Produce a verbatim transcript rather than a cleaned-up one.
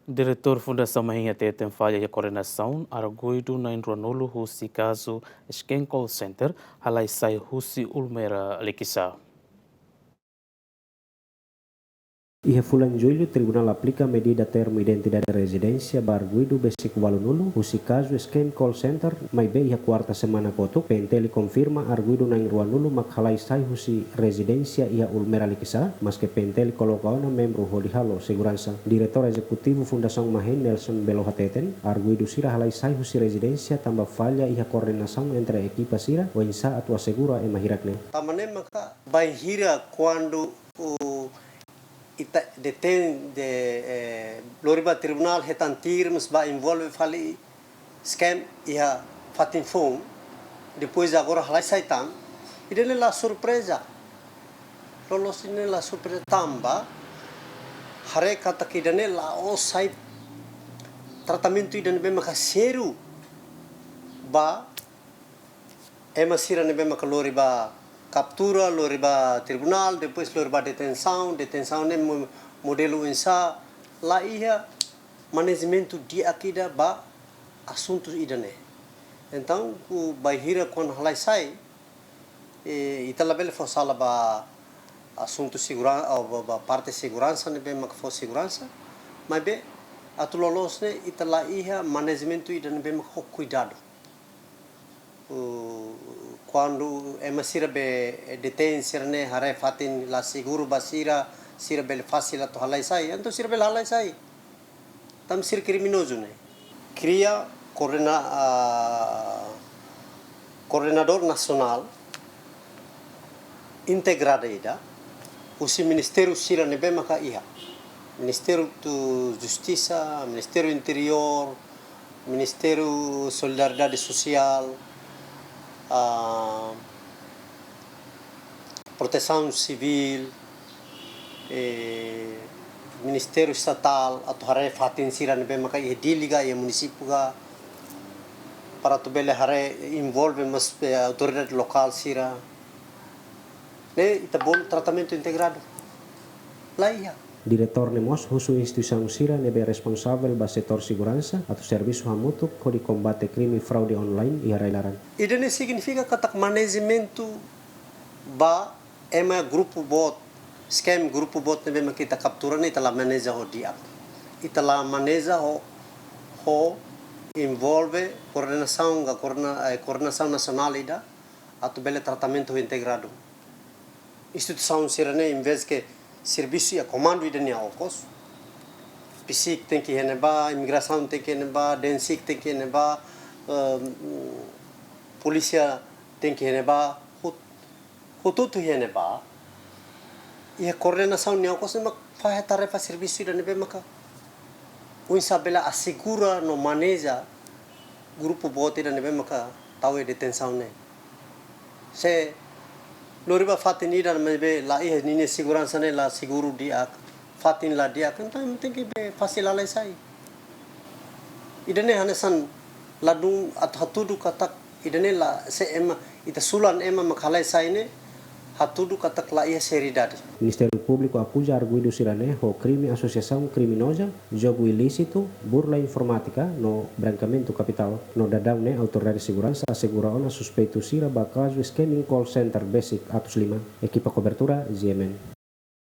Diretór Fundasaun Mahin hateten falla iha koordenasaun, arguidu na'in-ruanulu husi kazu scam call center halai sai husi Ulmera Likisá. Iha fulan Jullu, Tribunál aplika medida termu identidade rezidénsia ba arguidu besik ualunulu husi kazu scam call center, maibé iha kuarta semana kotuk, P N T L konfirma arguidu na'in-ruanulu mak halai sai husi rezidénsia iha Ulmera Likisá, maske P N T L koloka ona membru hodi halo seguransa. Diretór Ezekutivu Fundasaun Mahin, Nelson Belo hateten, arguidu sira halai sai husi rezidénsia tanba falla iha koordenasaun entre ekipa sira, oinsá atu asegura ema hirak ne'e. Tanba ne'e maka bainhira kuandu, o, ita detein de, eh, lori ba tribunál hetan termus ba envolve fali scam iha fatin foun, depois agora halai sai tan, ida-ne'e la surpreza. Loloos ida-ne'e la surpreza tanba haree katak ida-ne'e la'ós sai tratamentu ida ne'ebé maka sériu ba ema sira ne'ebé maka lori ba kaptura, lori ba tribunál, depois lori ba detensaun, detensaun ne'e mo-, modelu oinsá, la iha manajementu di'ak ida ba asuntu ida-ne'e. Entaun, bainhira kuandu halai sai, eh, ita labele fó sala ba asuntu seguran-, ou ba, ba parte seguransa ne'ebé maka fó seguransa, maibé atu loloos ne'e ita la iha manajementu ida ne'ebé maka ho kuidadu. O, kuandu ema sira be detein sira-ne'e haree fatin la seguru ba sira, sira bele fasil atu halai sai, entaun sira bele halai sai. Tanba sira kriminozu ne'e. Kria koordena-, ah, koordenadór nasionál integrada ida husi ministériu sira ne'ebé maka iha. Ministériu Justisa, Ministériu Interiór, Ministériu Solidariedade Sosiál, ah, Protesaun Sivíl, eh, Ministériu Estatál, atu haree fatin sira ne'ebé maka iha Dili ka, iha munisípiu ka, para atu bele haree envolve mós, eh, autoridade lokál sira. Ne'e ita bolu tratamentu integradu. La iha. Diretór ne'e mós husu instituisaun sira ne'ebé responsavel ba setór seguransa atu servisu hamutuk hodi kombate krime fraude online iha rai-laran. Ida-ne'e signifika katak manajementu ba ema grupu boot, scam grupu boot ne'ebé maka ita kaptura ne'e ita la maneja ho di'ak. Ita la maneja ho, ho envolve koordenasaun ka koordena-, eh, koordenasaun nasionál ida atu bele tratamentu integradu. Instituisaun sira-ne'e, envezke servisu iha komandu ida nia okos, PSIK tenke iha ne'ebá, imigrasaun tenke iha ne'ebá, DENSIK tenke iha ne'ebá, ehm, polísia tenke iha ne'ebá, hut-, hotu-hotu iha ne'ebá, iha koordenasaun nia okos ne'e mak fahe tarefa servisu ida ne'ebé maka oinsá bele asegura no maneja grupu boot ida ne'ebé maka tau iha detensaun ne'e. Se lori ba fatin ida maibé la iha ninia seguransa ne'e la seguru di'ak, fatin la di'ak, entaun tenke be fasil halai sai. Ida-ne'e hanesan ladún atu hatudu katak ida-ne'e la, se ema, ita sulan ema mak halai sai ne'e, hatudu katak la iha seriedade. Ministériu Públiku akuza arguidu sira-ne'e ho krime asosiasaun kriminoza, jogu ilísitu, burla informátika no brankeamentu kapitál. No daudaun ne'e autoridade seguransa asegura ona suspeitu sira ba kazu scamming call center besik atus lima. Ekipa kobertura, G M N.